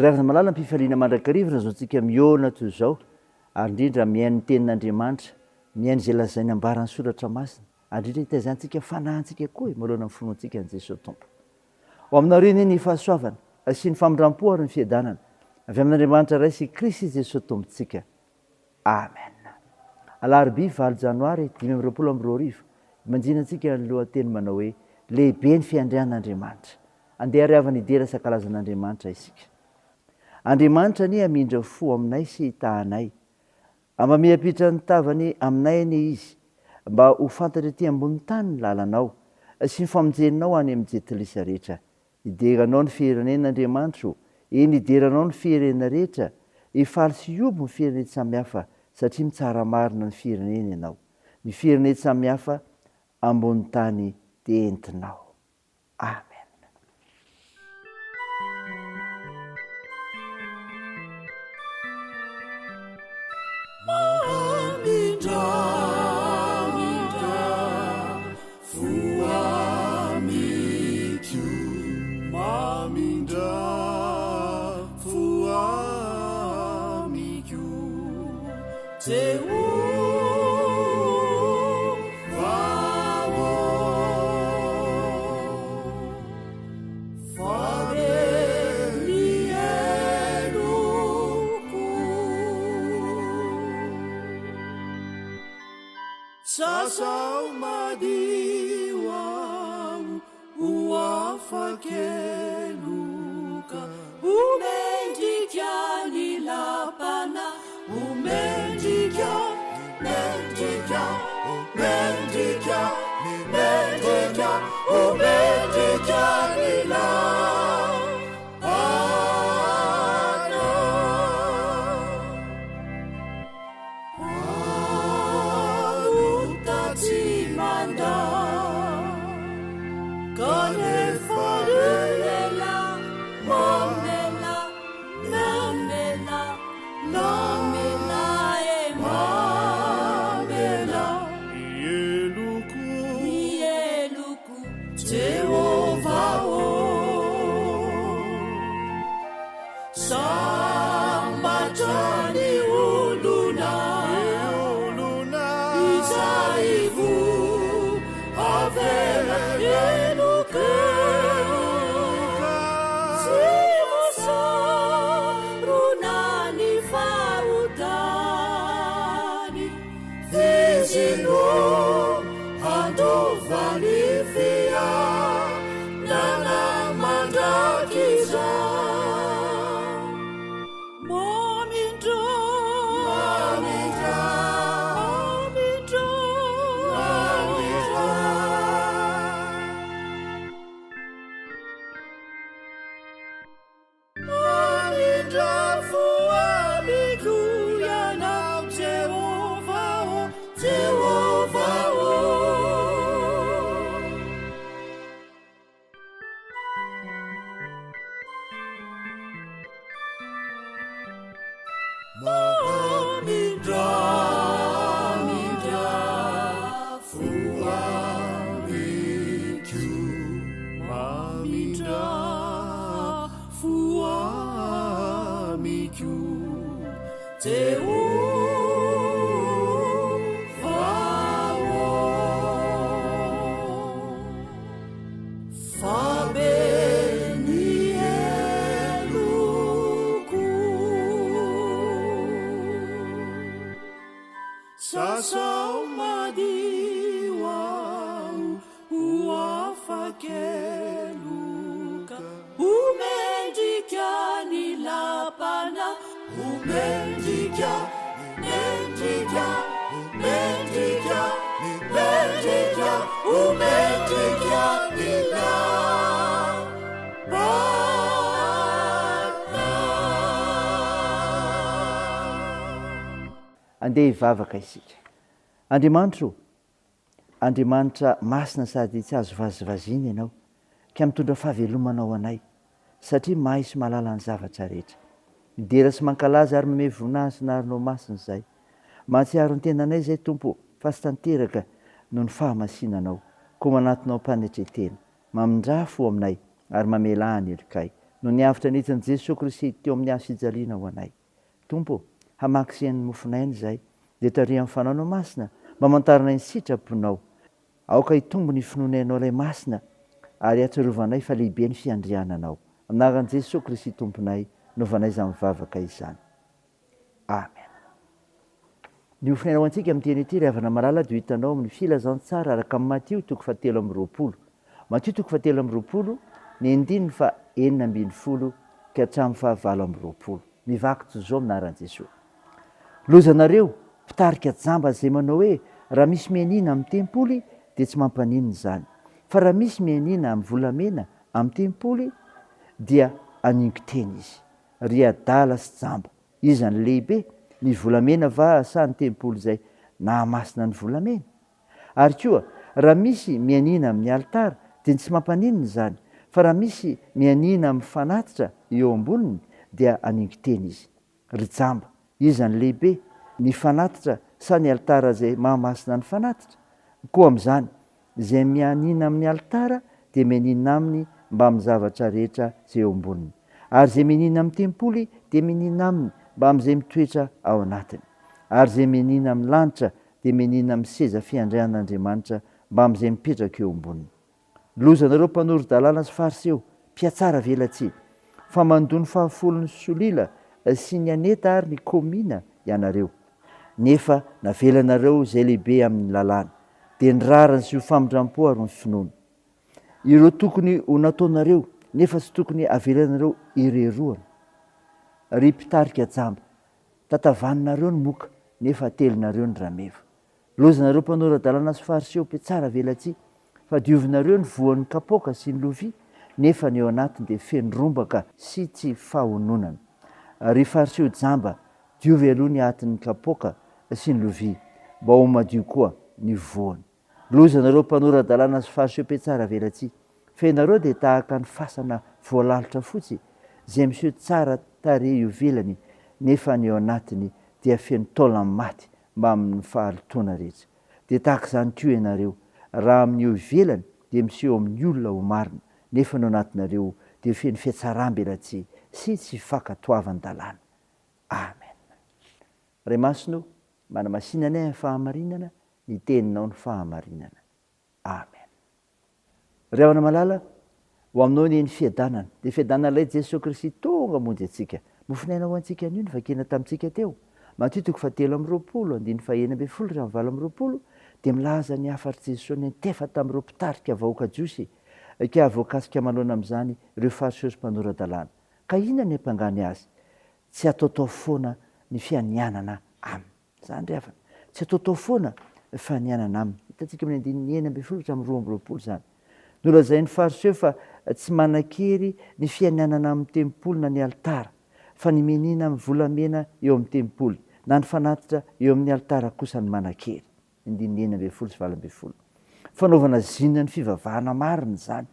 Ry havana malala, am-pifaliana mandrakariva no azahoantsika mihaona toy izao, ary indrindra mihaino ny Tenin'Andriamanitra, mihaino izay lazainy ambaran'ny Soratra Masina, ary indrindra hitaizantsika fanahintsika koa e, manoloana ny finoantsika an'i Jesoa Tompo. Ho aminareo anie ny fahasoavana, sy ny famindram-po ary ny fiadanana, avy amin'Andriamanitra Ray sy Kristy Jesoa Tompontsika. Amen. Alarobia valo janoary 2025, Imanjina antsika ny lohateny manao hoe Lehibe ny fiandrianan'Andriamanitra. Andeha ary havana hidera sy hankalaza an'Andriamanitra isika. Andriamanitra anie hamindra fo aminay sy hitaha anay. Hamamiampitra ny tavany aminay anie Izy, mba ho fantatra ety ambony tany ny lalanao, sy ny famonjenao any amin'ny jentilisa rehetra. Hidera Anao ny firenena, Andriamanitra ô, eny, hidera Anao ny firenena rehetra, hifaly sy hihoby ny firenen-tsamihafa, satria mitsara marina ny firenena Ianao. Ny firenen-tsamihafa ambony tany dia entinao. Amen. Sasao madio aho ho afa-keloka. Ho mendrika ny lapana, ho mendrika, mendrika, mendrika, mendrika, ho mendrika ny lapana. Mpanota tsy mandà, kanefa ela mamela, mamela, mamela e mamela ny heloko, ny heloko, Jehovah ô. Sambatra ny olona izay voavela heloka sy voasarona ny fahotany. Izy no handova ny fiainana mandrakizay. Mamindra, mamindra, mamindra, mamindra. Mamindra fo amiko Ianao, Jehovah ô, Jehovah ô. Mamindra, mamindra fo amiko, mamindra fo amiko, Jehovah ô. Fa be ny heloko. Sasao madio aho ho afa-keloka. Ho mendrika ny lapana, ho mendrika, mendrika, mendrika, mendrika, ho mendrika ny lapana. Andeha hivavaka isika. Andriamanitra o, Andriamanitra masina sady tsy azo vazivaziana Ianao, ka mitondra fahavelomana ho anay, satria mahay sy mahalala ny zavatra rehetra. Midera sy mankalaza ary manome voninahitra ny anaranao masina izahay. Mahatsiaro ny tenanay izahay, Tompo ô, fa tsy tanteraka noho ny fahamasinanao, koa manatona ao am-panetren-tena. Mamindrà fo aminay ary mamelà ny helokay. no niavotra niditra an'i Jesoa Kristy teo amin'ny hazo fijaliana ho anay. Tompo ô, hamaky sy haino ny mofon'aina izahay, dia tariho amin'ny Fanaonao Masina mba hamantaranay ny sitraponao. Aoka hitombo ny finoanay Anao Ilay Masina ary hatsarovanay fa lehibe ny fiandriananao. Amin'ny anaran'i Jesoa Kristy Tomponay no ovanay izany vavaka izany. Amen. Ny hofonaina ho antsika amin'ny teny ity, ry havana malala, dia ho hitanao amin'ny Filazantsara araka an'i Matio toko fahatelo amby roapolo. Matio toko fahatelo amby roapolo, ny andininy faha-16 ka hatramin'ny faha-28. Mivaky toy izao amin'ny anaran'i Jesoa. Lozanareo, mpitarika jamba izay manao hoe, Raha misy mianiana amin'ny tempoly, dia tsy mampaninona izany. Fa raha misy mianiana amin'ny volamena amin'ny tempoly, dia haningo tena izy. Ry adala sy jamba, iza no lehibe, ny volamena va sa ny tempoly izay nahamasina ny volamena? Ary koa, raha misy mianiana amin'ny alitara, dia tsy mampaninona izany, fa raha misy mianiana amin'ny fanatitra eo amboniny, dia haningo tena izy. Ry jamba, iza no lehibe, ny fanatitra sa ny alitara izay mahamasina ny fanatitra? Koa amin'izany, izay mianiana amin'ny alitara dia mianiana aminy mbamin'ny zavatra rehetra izay eo amboniny. Ary izay mianiana amin'ny tempoly dia mianiana aminy mbamin'izay mitoetra ao anatiny. Ary izay mianiana amin'ny lanitra dia mianiana amin'ny seza fiandrianan'Andriamanitra mbamin'izay mipetraka eo amboniny. Lozanareo mpanoro-dalàna sy Fariseo, mpihatsara velatsihy! Fa mandoa ny fahafolon'ny solila sy ny aneta ary ny komina ianareo, nefa navelanareo izay lehibe amin'ny lalàna, dia ny rariny sy ho famindram-po ary ny finoana. Ireo tokony ho nataonareo, nefa tsy tokony havelanareo ireroana. Ry mpitarika jamba, tantavaninareo ny moka, nefa atelinareo ny rameva. Lozanareo mpanora-dalàna sy Fariseo mpiatsara velatsihy, fa diovinareo ny voan'ny kapoaka sy ny lovia, nefa ny eo anatiny dia feno rombaka sy tsy fahononana. Ry Fariseo jamba, diovy aloha ny atin'ny kapoaka sy ny lovia, mba ho madio koa ny voany. Lozanareo mpanora-dalàna sy Fariseo mpiatsara velatsihy, fa ianareo dia tahaka ny fasana voalalotra fotsy, izay miseho tsara tarehy ivelany, nefa ny eo anatiny dia feno taolan'ny maty mbamin'ny fahalotoana rehetra. Dia tahaka izany koa ianareo, raha amin'ny eo ivelany dia miseho amin'ny olona ho marina, nefa ny ao anatinareo dia feno fihatsaram-belatsihy sy tsy fankatoavan-dalàna. Amen. Ray Masina o, manamasina anay amin'ny fahamarinana, ny Teninao no fahamarinana. Amen. Ry havana malala, ho aminao anie ny fiadanana, dia fiadanan'ilay Jesoa Kristy tonga hamonjy antsika. Mofon'aina ho antsika anio no vakina tamintsika teo. Matio toko fahatelo amby roapolo, andininy faha-16 hatramin'ny 28 dia milaza ny hafatr'i Jesoa niantefa tamin'ireo mpitarika vahoaka jiosy ka voakasika manoloana amin'izany ireo Fariseo sy mpanora-dalàna. Ka inona no niampangany azy? Tsy ataotao foana ny fianianana aminy. Izany ry havana. Tsy ataotao foana fa ny anana aminy. Hitantsika amin'ny andininy 16 hatramin'ny 22 izany. Nolazain'ny Fariseo fa tsy manan-kery ny fianianana amin'ny tempoly na ny alitara, fa ny mianiana amin'ny volamena eo amin'ny tempoly, na ny fanatitra eo amin'ny alitara kosa no manan-kery. Andininy 16 sy 18. Fanaovana zinona ny fivavahana marina izany.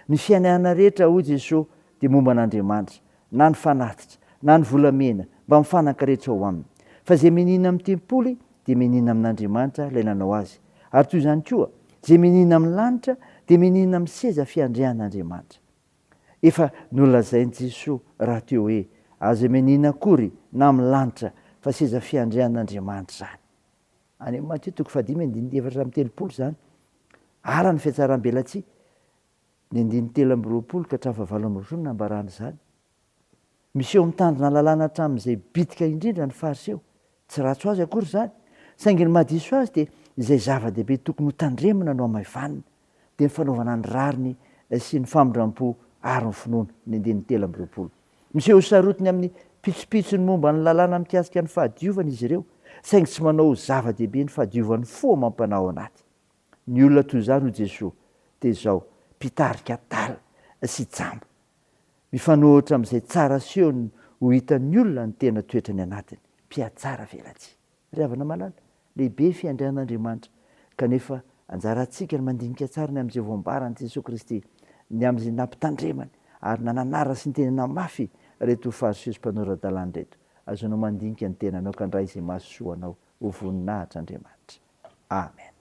Ny fiainana rehetra, hoy Jesoa, dia momba an'Andriamanitra, na ny fanatitra, na ny volamena, mba mifanaka rehetra ao aminy. Fa izay mianiana amin'ny tempoly dia mianiana amin'Andriamanitra ilay nanao azy. Ary toy izany koa, izay mianiana amin'ny lanitra dia mianiana amin'ny seza fiandrian'Andriamanitra. Efa nolazain'i Jesoa rahateo hoe, Aza mianiana akory na amin'ny lanitra, fa seza fiandrian'Andriamanitra izany. Any amin'ny Matio toko fahadimy andininy 34 izany. Ara ny fihatsaram-belatsihy, ny andininy 23 ka hatramin'ny fahavalo amby roapolo no nambarany izany. Miseho mitandrina lalàna hatramin'izay bitika indrindra ny Fariseo. Tsy ratsy ho azy akory izany, saingy ny mahadiso azy dia izay zava-dehibe tokony hotandremana no hamaivanina, dia ny fanaovana ny rariny sy ny famindram-po ary ny finoana, ny andininy 23. Miseho ho sarotiny amin'ny pitsopitsony momba ny lalàna mikasika ny fahadiovana izy ireo, saingy tsy manao ho zava-dehibe ny fahadiovan'ny fo amam-panahy ao anaty. Ny olona toy izany, hoy Jesoa, dia izao, mpitarika adala sy jamba. Mifanohitra amin'izay tsara asehony ho hitan'ny olona ny tena toetrany anatiny, mpihatsara velatsihy. Ry havana malala, lehibe ny fiandrianan'Andriamanitra, kanefa anjarantsika ny mandinika tsara ny amin'izay voambaran'i Jesoa Kristy, ny amin'izay nampitandremany ary nananarany sy nitenena mafy ireto Fariseo sy mpanora-dalàna ireto. Azonao mandinika ny tenanao ka handray izay mahasoa anao ho voninahitr'Andriamanitra. Amen.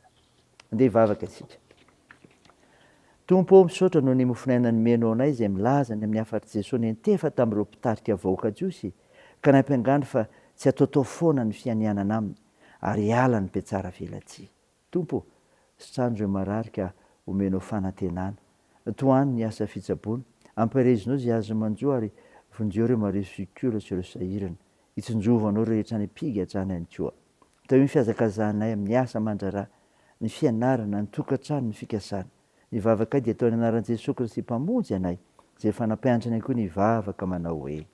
Andeha hivavaka isika. Tompo ô, misaotra noho ny mofonaina nomenao anay izay milaza ny amin'ny hafatr'i Jesoa niantefa tamin'ireo mpitarika vahoaka Jiosy ka nampiangany fa tsy ataotao foana ny fianianana aminy ary hiala ny mpiatsara velatsihy. Tompo ô, sitrano ireo marary ka omenao fanantenana. Tohano ny asa fitsaboana, ampaherezinao izay azo manjo ary vonjeo ireo marefo zokiolona sy ireo sahirana. Itsinjovanao ireo rehetra any am-pigadrana ihany koa. Tahio ny fihazakazahanay amin'ny asa aman-draharaha, ny fianarana, ny tokantrano, ny fikasana. Ny vavakay dia atao amin'ny anaran'i Jesoa Kristy Mpamonjy anay, izay efa nampianatra anay koa ny hivavaka manao hoe.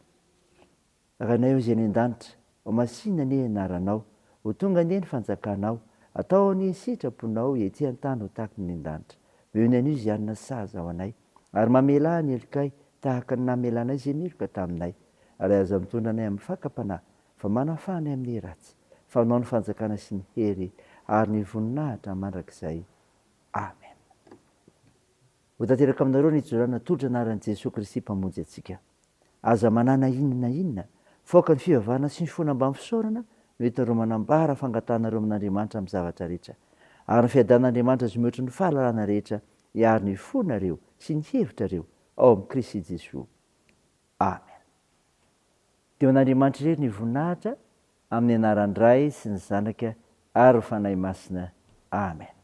Rainay ô izay any an-danitra, ho masina anie ny anaranao, ho tonga anie ny fanjakanao, atao anie ny sitraponao ety an-tany ho tahaka ny any an-danitra. Omeo ny anio izay hanina sahaza ho anay, ary mamelà ny helokay tahaka ny namelanay izay meloka taminay, ary aza mitondra anay amin'ny fakam-panahy, fa manafaha anay amin'ny ratsy, fa Anao ny fanjakana sy ny hery ary ny voninahitra mandrakizay. Amen. Ho tanteraka aminareo ny hijorana atolotra anaran'i Jesoa Kristy Mpamonjy antsika. Aza manana inona na inona, fa aoka ny fivavahana sy ny fona mbamin'ny fisaorana no entinareo manambara fangatahanareo amin'Andriamanitra amin'ny zavatra rehetra. Ary ny fiadanan'Andriamanitra izay mihoatry ny fahalalana rehetra hiaro ny fonareo sy ny hevitrareo ao amin'i Kristy Jesoa. Amen. Dia ho an'Andriamanitra irery ny voninahitra, amin'ny anaran'ny Ray sy ny Zanaka ary ny Fanahy Masina. Amen.